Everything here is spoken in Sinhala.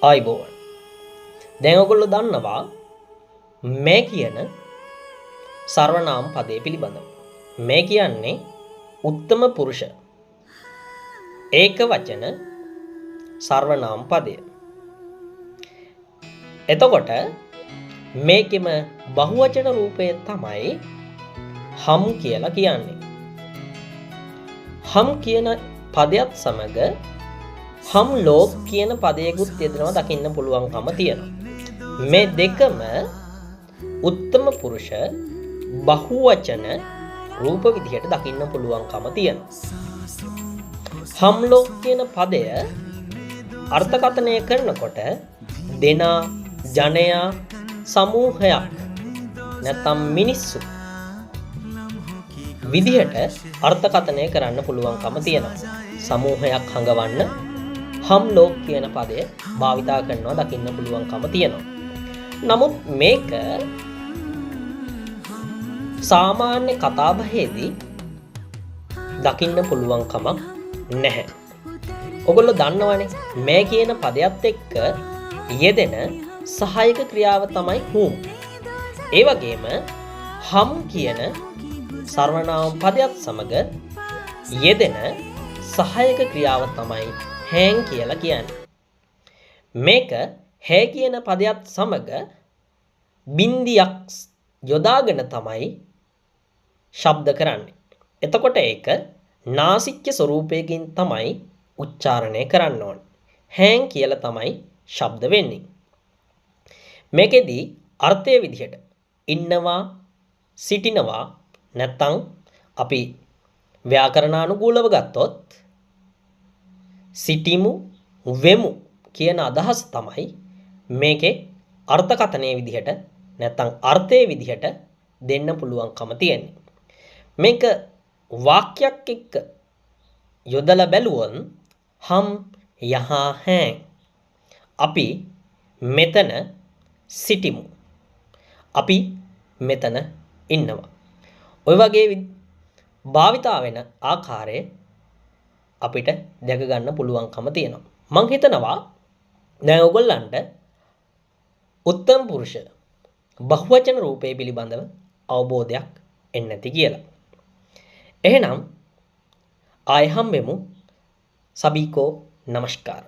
ආයුබෝවන්. දැන් ඔයගොල්ලෝ දන්නවා මේ කියන සර්වනාම පදය පිළිබඳව. මේ කියන්නේ උත්තම පුරුෂ ඒක වචන සර්වනාම පදය. එතකොට මේකෙම බහුවචන රූපය තමයි හම් කියලා කියන්නේ. හම් කියන පදයක් සමග හම් ලෝක් කියන පදයකුත් යෙදෙනවා දකින්න පුළුවන්කම තියෙනවා. මේ දෙකම උත්තම පුරුෂ බහුවචන රූප විදිහට දකින්න පුළුවන්කම තියෙනවා. හම් ලෝක් කියන පදය අර්ථකථනය කරනකොට දෙනා, ජනයා, සමූහයක් නැත්නම් මිනිස්සු විදිහට අර්ථකථනය කරන්න පුළුවන්කම තියෙනවා. සමූහයක් හඟවන්න හම් ලෝක් කියන පදය භාවිතා කරනවා දකින්න පුළුවන්කම තියෙනවා. නමුත් මේක සාමාන්‍ය කතාබහේදී දකින්න පුළුවන්කමක් නැහැ. ඔගොල්ලෝ දන්නවනේ මේ කියන පදයත් එක්ක යෙදෙන සහායක ක්‍රියාව තමයි හුම්. ඒ වගේම හම් කියන සර්වනාම පදයත් සමග යෙදෙන සහායක ක්‍රියාව තමයි හැන් කියලා කියන්නේ. මේක හැ කියන පදයත් සමග බින්දියක් යොදාගෙන තමයි ශබ්ද කරන්නේ. එතකොට ඒක නාසික්‍ය ස්වරූපයකින් තමයි උච්චාරණය කරන්න ඕනේ. හැන් කියලා තමයි ශබ්ද වෙන්නේ. මේකෙදී අර්ථය විදිහට ඉන්නවා, සිටිනවා, නැත්තම් අපි ව්‍යාකරණානුකූලව ගත්තොත් සිටිමු, වෙමු කියන අදහස තමයි මේකේ අර්ථකථනයේ විදිහට නැත්තම් අර්ථයේ විදිහට දෙන්න පුළුවන්කම තියෙන්නේ. මේක වාක්‍යයක් එක්ක යොදලා බැලුවොත් හම් යහා හැ, අපි මෙතන සිටිමු, අපි මෙතන ඉන්නවා. ඔය වගේ භාවිතා වෙන ආකාරය අපිට දැක ගන්න පුළුවන්කම තියෙනවා. මං හිතනවා දැන් ඔයගොල්ලන්ට උත්තම පුරුෂ බහුවචන රූපය පිළිබඳව අවබෝධයක් එන්න ඇති කියලා. එහෙනම් ආයෙ හම්බෙමු. සබීකෝ නමස්කාර.